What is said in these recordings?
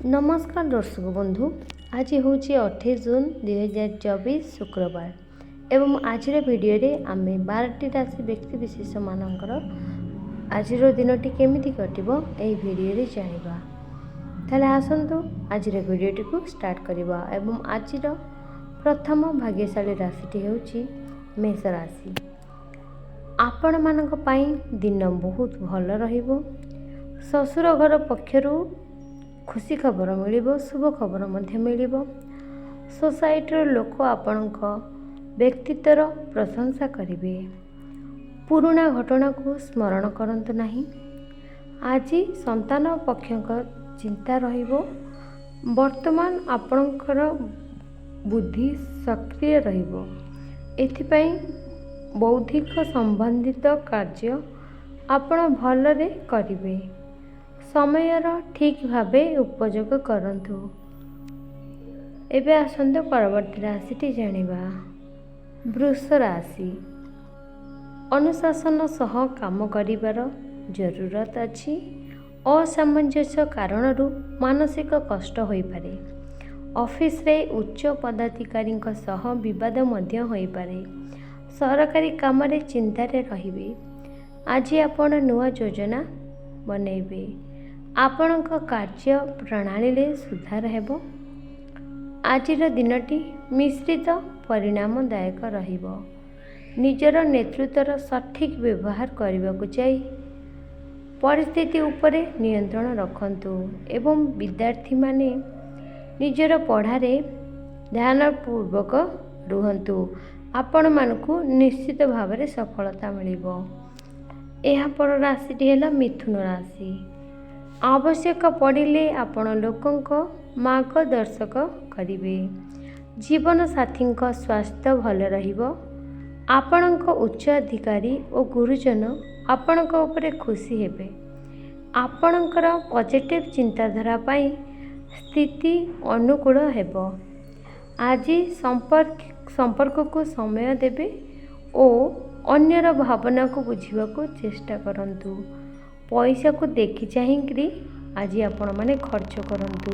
ନମସ୍କାର ଦର୍ଶକ ବନ୍ଧୁ, ଆଜି ହେଉଛି 28 ଜୁନ୍ 2024, ଶୁକ୍ରବାର ଏବଂ ଆଜିର ଭିଡ଼ିଓରେ ଆମେ 12ଟି ରାଶି ବ୍ୟକ୍ତି ବିଶେଷମାନଙ୍କର ଆଜିର ଦିନଟି କେମିତି କଟିବ, ଏହି ଭିଡ଼ିଓରେ ଜାଣିବା। ତାହେଲେ ଆସନ୍ତୁ, ଆଜିର ଭିଡ଼ିଓଟିକୁ ଷ୍ଟାର୍ଟ କରିବା ଏବଂ ଆଜିର ପ୍ରଥମ ଭାଗ୍ୟଶାଳୀ ରାଶିଟି ହେଉଛି ମେଷ ରାଶି। ଆପଣମାନଙ୍କ ପାଇଁ ଦିନ ବହୁତ ଭଲ ରହିବ। ଶ୍ୱଶୁର ଘର ପକ୍ଷରୁ ଖୁସି ଖବର ମିଳିବ, ଶୁଭ ଖବର ମଧ୍ୟ ମିଳିବ। ସୋସାଇଟିର ଲୋକ ଆପଣଙ୍କ ବ୍ୟକ୍ତିତ୍ୱର ପ୍ରଶଂସା କରିବେ। ପୁରୁଣା ଘଟଣାକୁ ସ୍ମରଣ କରନ୍ତୁ ନାହିଁ। ଆଜି ସନ୍ତାନ ପକ୍ଷଙ୍କ ଚିନ୍ତା ରହିବ। ବର୍ତ୍ତମାନ ଆପଣଙ୍କର ବୁଦ୍ଧି ସକ୍ରିୟ ରହିବ। ଏଥିପାଇଁ ବୌଦ୍ଧିକ ସମ୍ବନ୍ଧିତ କାର୍ଯ୍ୟ ଆପଣ ଭଲରେ କରିବେ। ସମୟର ଠିକ୍ ଭାବେ ଉପଯୋଗ କରନ୍ତୁ। ଏବେ ଆସନ୍ତୁ, ପରବର୍ତ୍ତୀ ରାଶିଟି ଜାଣିବା, ବୃଷ ରାଶି। ଅନୁଶାସନ ସହ କାମ କରିବାର ଜରୁରତ ଅଛି। ଅସାମଞ୍ଜସ୍ୟ କାରଣରୁ ମାନସିକ କଷ୍ଟ ହୋଇପାରେ। ଅଫିସରେ ଉଚ୍ଚ ପଦାଧିକାରୀଙ୍କ ସହ ବିବାଦ ମଧ୍ୟ ହୋଇପାରେ। ସରକାରୀ କାମରେ ଚିନ୍ତାରେ ରହିବେ। ଆଜି ଆପଣ ନୂଆ ଯୋଜନା ବନେଇବେ। ଆପଣଙ୍କ କାର୍ଯ୍ୟ ପ୍ରଣାଳୀରେ ସୁଧାର ହେବ। ଆଜିର ଦିନଟି ମିଶ୍ରିତ ପରିଣାମଦାୟକ ରହିବ। ନିଜର ନେତୃତ୍ୱର ସଠିକ୍ ବ୍ୟବହାର କରିବାକୁ ଯାଇ ପରିସ୍ଥିତି ଉପରେ ନିୟନ୍ତ୍ରଣ ରଖନ୍ତୁ ଏବଂ ବିଦ୍ୟାର୍ଥୀମାନେ ନିଜର ପଢ଼ାରେ ଧ୍ୟାନପୂର୍ବକ ରୁହନ୍ତୁ। ଆପଣମାନଙ୍କୁ ନିଶ୍ଚିତ ଭାବରେ ସଫଳତା ମିଳିବ। ଏହାପର ରାଶିଟି ହେଲା ମିଥୁନ ରାଶି। ଆବଶ୍ୟକ ପଡ଼ିଲେ ଆପଣ ଲୋକଙ୍କ ମାର୍ଗଦର୍ଶକ କରିବେ। ଜୀବନସାଥୀଙ୍କ ସ୍ୱାସ୍ଥ୍ୟ ଭଲ ରହିବ। ଆପଣଙ୍କ ଉଚ୍ଚ ଅଧିକାରୀ ଓ ଗୁରୁଜନ ଆପଣଙ୍କ ଉପରେ ଖୁସି ହେବେ। ଆପଣଙ୍କର ପଜିଟିଭ୍ ଚିନ୍ତାଧାରା ପାଇଁ ସ୍ଥିତି ଅନୁକୂଳ ହେବ। ଆଜି ସମ୍ପର୍କକୁ ସମୟ ଦେବେ ଓ ଅନ୍ୟର ଭାବନାକୁ ବୁଝିବାକୁ ଚେଷ୍ଟା କରନ୍ତୁ। ପଇସାକୁ ଦେଖି ଚାହିଁକିରି ଆଜି ଆପଣମାନେ ଖର୍ଚ୍ଚ କରନ୍ତୁ।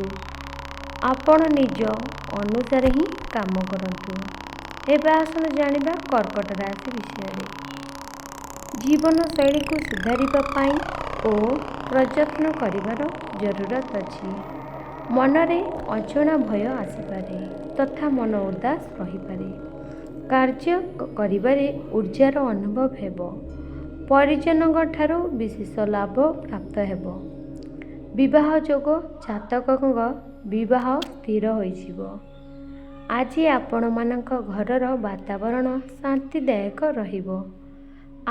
ଆପଣ ନିଜ ଅନୁସାରେ ହିଁ କାମ କରନ୍ତୁ। ଏବେ ଆସନ୍ତୁ ଜାଣିବା କର୍କଟ ରାଶି ବିଷୟରେ। ଜୀବନଶୈଳୀକୁ ସୁଧାରିବା ପାଇଁ ଓ ପ୍ରଯତ୍ନ କରିବାର ଜରୁରତ ଅଛି। ମନରେ ଅଜଣା ଭୟ ଆସିପାରେ ତଥା ମନ ଉଦାସ ରହିପାରେ। କାର୍ଯ୍ୟ କରିବାରେ ଉର୍ଜାର ଅନୁଭବ ହେବ। ପରିଜନଙ୍କ ଠାରୁ ବିଶେଷ ଲାଭ ପ୍ରାପ୍ତ ହେବ। ବିବାହ ଯୋଗ ଜାତକଙ୍କ ବିବାହ ସ୍ଥିର ହୋଇଯିବ। ଆଜି ଆପଣମାନଙ୍କ ଘରର ବାତାବରଣ ଶାନ୍ତିଦାୟକ ରହିବ।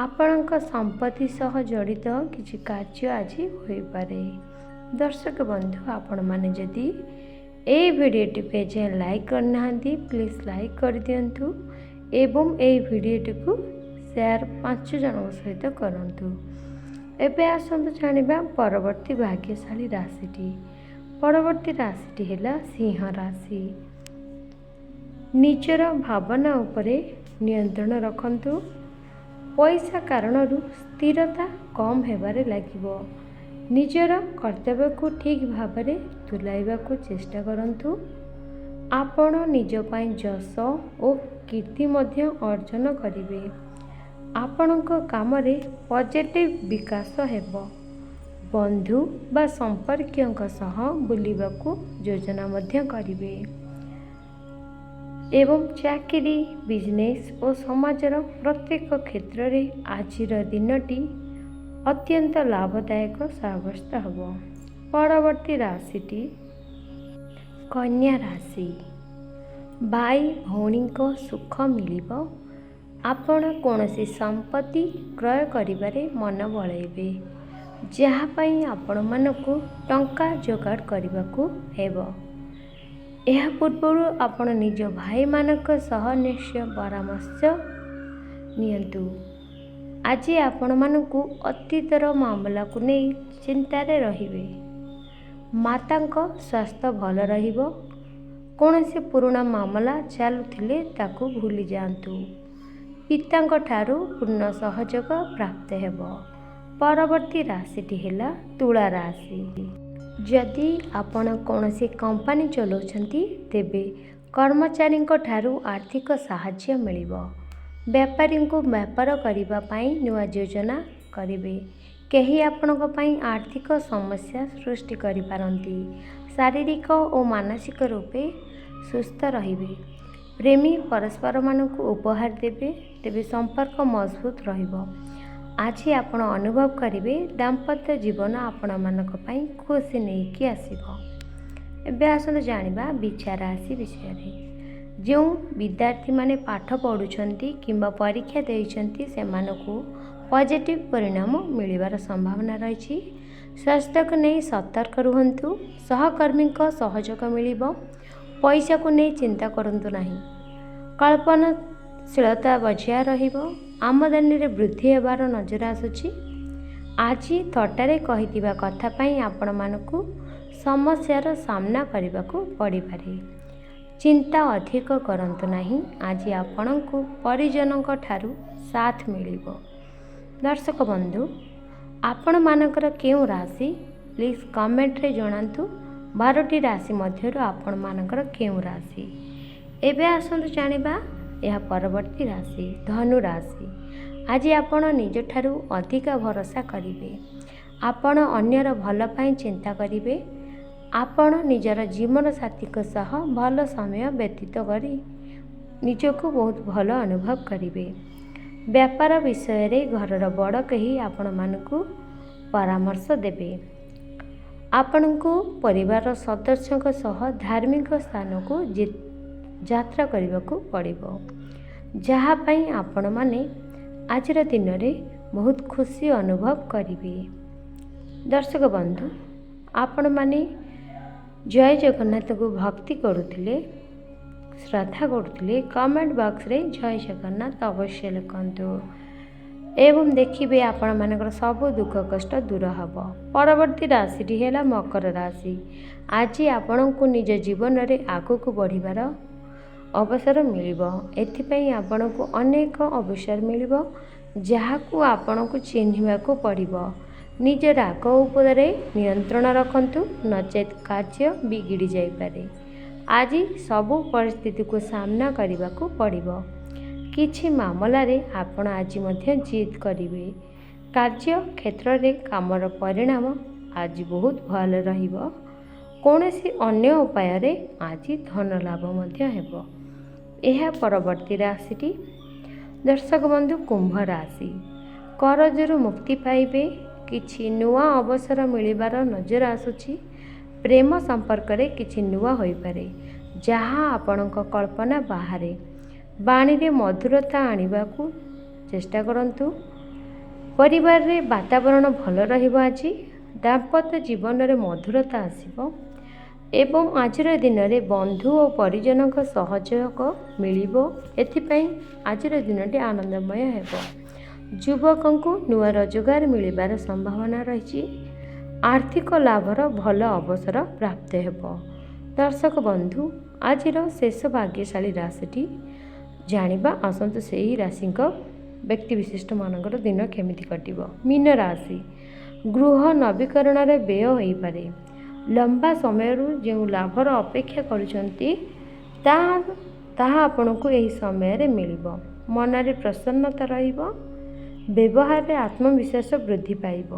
ଆପଣଙ୍କ ସମ୍ପତ୍ତି ସହ ଜଡ଼ିତ କିଛି କାର୍ଯ୍ୟ ଆଜି ହୋଇପାରେ। ଦର୍ଶକ ବନ୍ଧୁ, ଆପଣମାନେ ଯଦି ଏହି ଭିଡ଼ିଓଟିକୁ ଏଯାଏଁ ଲାଇକ୍ କରିନାହାନ୍ତି, ପ୍ଲିଜ୍ ଲାଇକ୍ କରିଦିଅନ୍ତୁ ଏବଂ ଏହି ଭିଡ଼ିଓଟିକୁ ସେୟାର ପାଞ୍ଚ ଜଣଙ୍କ ସହିତ କରନ୍ତୁ। ଏବେ ଆସନ୍ତୁ ଜାଣିବା ପରବର୍ତ୍ତୀ ଭାଗ୍ୟଶାଳୀ ରାଶିଟି। ପରବର୍ତ୍ତୀ ରାଶିଟି ହେଲା ସିଂହ ରାଶି। ନିଜର ଭାବନା ଉପରେ ନିୟନ୍ତ୍ରଣ ରଖନ୍ତୁ। ପଇସା କାରଣରୁ ସ୍ଥିରତା କମ୍ ହେବାରେ ଲାଗିବ। ନିଜର କର୍ତ୍ତବ୍ୟକୁ ଠିକ୍ ଭାବରେ ତୁଲାଇବାକୁ ଚେଷ୍ଟା କରନ୍ତୁ। ଆପଣ ନିଜ ପାଇଁ ଯଶ ଓ କୀର୍ତ୍ତି ମଧ୍ୟ ଅର୍ଜନ କରିବେ। ଆପଣଙ୍କ କାମରେ ପଜିଟିଭ୍ ବିକାଶ ହେବ। ବନ୍ଧୁ ବା ସମ୍ପର୍କୀୟଙ୍କ ସହ ବୁଲିବାକୁ ଯୋଜନା ମଧ୍ୟ କରିବେ ଏବଂ ଚାକିରି, ବିଜନେସ୍ ଓ ସମାଜର ପ୍ରତ୍ୟେକ କ୍ଷେତ୍ରରେ ଆଜିର ଦିନଟି ଅତ୍ୟନ୍ତ ଲାଭଦାୟକ ସାବ୍ୟସ୍ତ ହେବ। ପରବର୍ତ୍ତୀ ରାଶିଟି କନ୍ୟା ରାଶି। ଭାଇ ଭଉଣୀଙ୍କ ସୁଖ ମିଳିବ। ଆପଣ କୌଣସି ସମ୍ପତ୍ତି କ୍ରୟ କରିବାରେ ମନ ବଳାଇବେ, ଯାହା ପାଇଁ ଆପଣମାନଙ୍କୁ ଟଙ୍କା ଯୋଗାଡ଼ କରିବାକୁ ହେବ। ଏହା ପୂର୍ବରୁ ଆପଣ ନିଜ ଭାଇମାନଙ୍କ ସହ ନିଶ୍ଚୟ ପରାମର୍ଶ ନିଅନ୍ତୁ। ଆଜି ଆପଣମାନଙ୍କୁ ଅତୀତର ମାମଲାକୁ ନେଇ ଚିନ୍ତାରେ ରହିବେ। ମାତାଙ୍କ ସ୍ୱାସ୍ଥ୍ୟ ଭଲ ରହିବ। କୌଣସି ପୁରୁଣା ମାମଲା ଚାଲୁଥିଲେ ତାକୁ ଭୁଲି ଯାଆନ୍ତୁ। ପିତାଙ୍କ ଠାରୁ ପୂର୍ଣ୍ଣ ସହଯୋଗ ପ୍ରାପ୍ତ ହେବ। ପରବର୍ତ୍ତୀ ରାଶିଟି ହେଲା ତୁଳା ରାଶି। ଯଦି ଆପଣ କୌଣସି କମ୍ପାନୀ ଚଲାଉଛନ୍ତି, ତେବେ କର୍ମଚାରୀଙ୍କ ଠାରୁ ଆର୍ଥିକ ସାହାଯ୍ୟ ମିଳିବ। ବେପାରୀଙ୍କୁ ବେପାର କରିବା ପାଇଁ ନୂଆ ଯୋଜନା କରିବେ। କେହି ଆପଣଙ୍କ ପାଇଁ ଆର୍ଥିକ ସମସ୍ୟା ସୃଷ୍ଟି କରିପାରନ୍ତି। ଶାରୀରିକ ଓ ମାନସିକ ରୂପେ ସୁସ୍ଥ ରହିବେ। ପ୍ରେମୀ ପରସ୍ପରମାନଙ୍କୁ ଉପହାର ଦେବେ, ତେବେ ସମ୍ପର୍କ ମଜବୁତ ରହିବ। ଆଜି ଆପଣ ଅନୁଭବ କରିବେ ଦାମ୍ପତ୍ୟ ଜୀବନ ଆପଣମାନଙ୍କ ପାଇଁ ଖୁସି ନେଇକି ଆସିବ। ଏବେ ଆସନ୍ତୁ ଜାଣିବା ବିଛା ରାଶି ବିଷୟରେ। ଯେଉଁ ବିଦ୍ୟାର୍ଥୀମାନେ ପାଠ ପଢ଼ୁଛନ୍ତି କିମ୍ବା ପରୀକ୍ଷା ଦେଇଛନ୍ତି, ସେମାନଙ୍କୁ ପଜିଟିଭ୍ ପରିଣାମ ମିଳିବାର ସମ୍ଭାବନା ରହିଛି। ସ୍ୱାସ୍ଥ୍ୟକୁ ନେଇ ସତର୍କ ରୁହନ୍ତୁ। ସହକର୍ମୀଙ୍କ ସହଯୋଗ ମିଳିବ। ପଇସାକୁ ନେଇ ଚିନ୍ତା କରନ୍ତୁ ନାହିଁ। କଳ୍ପନାଶୀଳତା ବଜାୟ ରହିବ। ଆମଦାନୀରେ ବୃଦ୍ଧି ହେବାର ନଜର ଆସୁଛି। ଆଜି ଥଟ୍ଟାରେ କହିଥିବା କଥା ପାଇଁ ଆପଣମାନଙ୍କୁ ସମସ୍ୟାର ସାମ୍ନା କରିବାକୁ ପଡ଼ିପାରେ। ଚିନ୍ତା ଅଧିକ କରନ୍ତୁ ନାହିଁ। ଆଜି ଆପଣଙ୍କୁ ପରିଜନଙ୍କ ଠାରୁ ସାଥ ମିଳିବ। ଦର୍ଶକ ବନ୍ଧୁ, ଆପଣମାନଙ୍କର କେଉଁ ରାଶି, ପ୍ଲିଜ୍ କମେଣ୍ଟରେ ଜଣାନ୍ତୁ। 12ଟି ରାଶି ମଧ୍ୟରୁ ଆପଣମାନଙ୍କର କେଉଁ ରାଶି? ଏବେ ଆସନ୍ତୁ ଜାଣିବା ଏହା ପରବର୍ତ୍ତୀ ରାଶି, ଧନୁ ରାଶି। ଆଜି ଆପଣ ନିଜଠାରୁ ଅଧିକା ଭରସା କରିବେ। ଆପଣ ଅନ୍ୟର ଭଲ ପାଇଁ ଚିନ୍ତା କରିବେ। ଆପଣ ନିଜର ଜୀବନସାଥୀଙ୍କ ସହ ଭଲ ସମୟ ବ୍ୟତୀତ କରି ନିଜକୁ ବହୁତ ଭଲ ଅନୁଭବ କରିବେ। ବ୍ୟାପାର ବିଷୟରେ ଘରର ବଡ଼ କେହି ଆପଣମାନଙ୍କୁ ପରାମର୍ଶ ଦେବେ। ଆପଣଙ୍କୁ ପରିବାର ସଦସ୍ୟଙ୍କ ସହ ଧାର୍ମିକ ସ୍ଥାନକୁ ଯାତ୍ରା କରିବାକୁ ପଡ଼ିବ, ଯାହା ପାଇଁ ଆପଣମାନେ ଆଜିର ଦିନରେ ବହୁତ ଖୁସି ଅନୁଭବ କରିବେ। ଦର୍ଶକ ବନ୍ଧୁ, ଆପଣମାନେ ଜୟ ଜଗନ୍ନାଥଙ୍କୁ ଭକ୍ତି କରୁଥିଲେ, ଶ୍ରଦ୍ଧା କରୁଥିଲେ, କମେଣ୍ଟ ବକ୍ସରେ ଜୟ ଜଗନ୍ନାଥ ଅବଶ୍ୟ ଲେଖନ୍ତୁ ଏବଂ ଦେଖିବେ ଆପଣମାନଙ୍କର ସବୁ ଦୁଃଖ କଷ୍ଟ ଦୂର ହେବ। ପରବର୍ତ୍ତୀ ରାଶିଟି ହେଲା ମକର ରାଶି। ଆଜି ଆପଣଙ୍କୁ ନିଜ ଜୀବନରେ ଆଗକୁ ବଢ଼ିବାର ଅବସର ମିଳିବ। ଏଥିପାଇଁ ଆପଣଙ୍କୁ ଅନେକ ଅବସର ମିଳିବ, ଯାହାକୁ ଆପଣଙ୍କୁ ଚିହ୍ନିବାକୁ ପଡ଼ିବ। ନିଜ ରାଗ ଉପରେ ନିୟନ୍ତ୍ରଣ ରଖନ୍ତୁ, ନଚେତ୍ କାର୍ଯ୍ୟ ବିଗିଡ଼ି ଯାଇପାରେ। ଆଜି ସବୁ ପରିସ୍ଥିତିକୁ ସାମ୍ନା କରିବାକୁ ପଡ଼ିବ। କିଛି ମାମଲାରେ ଆପଣ ଆଜି ମଧ୍ୟ ଜିଦ୍ କରିବେ। କାର୍ଯ୍ୟ କ୍ଷେତ୍ରରେ କାମର ପରିଣାମ ଆଜି ବହୁତ ଭଲ ରହିବ। କୌଣସି ଅନ୍ୟ ଉପାୟରେ ଆଜି ଧନ ଲାଭ ମଧ୍ୟ ହେବ। ଏହା ପରବର୍ତ୍ତୀ ରାଶିଟି ଦର୍ଶକ ବନ୍ଧୁ, କୁମ୍ଭ ରାଶି। କରଜରୁ ମୁକ୍ତି ପାଇବେ। କିଛି ନୂଆ ଅବସର ମିଳିବାର ନଜର ଆସୁଛି। ପ୍ରେମ ସମ୍ପର୍କରେ କିଛି ନୂଆ ହୋଇପାରେ, ଯାହା ଆପଣଙ୍କ କଳ୍ପନା ବାହାରେ। ବାଣୀରେ ମଧୁରତା ଆଣିବାକୁ ଚେଷ୍ଟା କରନ୍ତୁ। ପରିବାରରେ ବାତାବରଣ ଭଲ ରହିବ। ଆଜି ଦାମ୍ପତ୍ୟ ଜୀବନରେ ମଧୁରତା ଆସିବ ଏବଂ ଆଜିର ଦିନରେ ବନ୍ଧୁ ଓ ପରିଜନଙ୍କ ସହଯୋଗ ମିଳିବ। ଏଥିପାଇଁ ଆଜିର ଦିନଟି ଆନନ୍ଦମୟ ହେବ। ଯୁବକଙ୍କୁ ନୂଆ ରୋଜଗାର ମିଳିବାର ସମ୍ଭାବନା ରହିଛି। ଆର୍ଥିକ ଲାଭର ଭଲ ଅବସର ପ୍ରାପ୍ତ ହେବ। ଦର୍ଶକ ବନ୍ଧୁ, ଆଜିର ଶେଷ ଭାଗ୍ୟଶାଳୀ ରାଶିଟି ଜାଣିବା ଆସନ୍ତୁ, ସେହି ରାଶିଙ୍କ ବ୍ୟକ୍ତିବିଶିଷ୍ଟମାନଙ୍କର ଦିନ କେମିତି କଟିବ। ମୀନ ରାଶି। ଗୃହ ନବୀକରଣରେ ବ୍ୟୟ ହୋଇପାରେ। ଲମ୍ବା ସମୟରୁ ଯେଉଁ ଲାଭର ଅପେକ୍ଷା କରୁଛନ୍ତି, ତାହା ଆପଣଙ୍କୁ ଏହି ସମୟରେ ମିଳିବ। ମନରେ ପ୍ରସନ୍ନତା ରହିବ। ବ୍ୟବହାରରେ ଆତ୍ମବିଶ୍ୱାସ ବୃଦ୍ଧି ପାଇବ।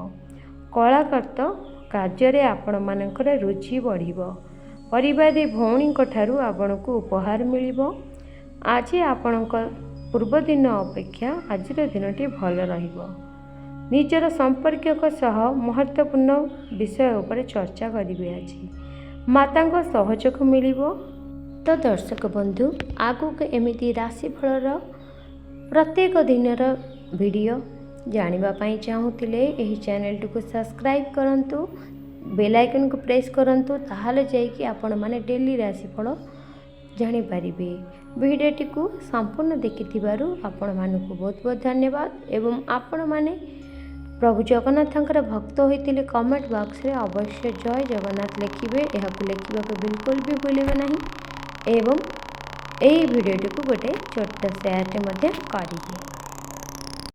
କଳାକୃତ କାର୍ଯ୍ୟରେ ଆପଣମାନଙ୍କର ରୁଚି ବଢ଼ିବ। ପରିବାରରେ ଭଉଣୀଙ୍କ ଠାରୁ ଆପଣଙ୍କୁ ଉପହାର ମିଳିବ। ଆଜି ଆପଣଙ୍କ ପୂର୍ବ ଦିନ ଅପେକ୍ଷା ଆଜିର ଦିନଟି ଭଲ ରହିବ। ନିଜର ସମ୍ପର୍କୀୟଙ୍କ ସହ ମହତ୍ତ୍ୱପୂର୍ଣ୍ଣ ବିଷୟ ଉପରେ ଚର୍ଚ୍ଚା କରିବେ। ଆଜି ମାତାଙ୍କ ସହଯୋଗ ମିଳିବ। ତ ଦର୍ଶକ ବନ୍ଧୁ, ଆଗକୁ ଏମିତି ରାଶିଫଳର ପ୍ରତ୍ୟେକ ଦିନର ଭିଡ଼ିଓ ଜାଣିବା ପାଇଁ ଚାହୁଁଥିଲେ ଏହି ଚ୍ୟାନେଲଟିକୁ ସବସ୍କ୍ରାଇବ୍ କରନ୍ତୁ, ବେଲ୍ ଆଇକନ୍କୁ ପ୍ରେସ୍ କରନ୍ତୁ, ତାହେଲେ ଯାଇକି ଆପଣମାନେ ଡେଲି ରାଶିଫଳ ଜାଣିପାରିବେ। ଭିଡ଼ିଓଟିକୁ ସମ୍ପୂର୍ଣ୍ଣ ଦେଖିଥିବାରୁ ଆପଣମାନଙ୍କୁ ବହୁତ ବହୁତ ଧନ୍ୟବାଦ ଏବଂ ଆପଣମାନେ ପ୍ରଭୁ ଜଗନ୍ନାଥଙ୍କର ଭକ୍ତ ହୋଇଥିଲେ କମେଣ୍ଟ ବକ୍ସରେ ଅବଶ୍ୟ ଜୟ ଜଗନ୍ନାଥ ଲେଖିବେ। ଏହାକୁ ଲେଖିବାକୁ ବିଲକୁଲ ବି ଭୁଲିବେ ନାହିଁ ଏବଂ ଏହି ଭିଡ଼ିଓଟିକୁ ଗୋଟେ ଛୋଟ ସେୟାରଟେ ମଧ୍ୟ କରିବେ।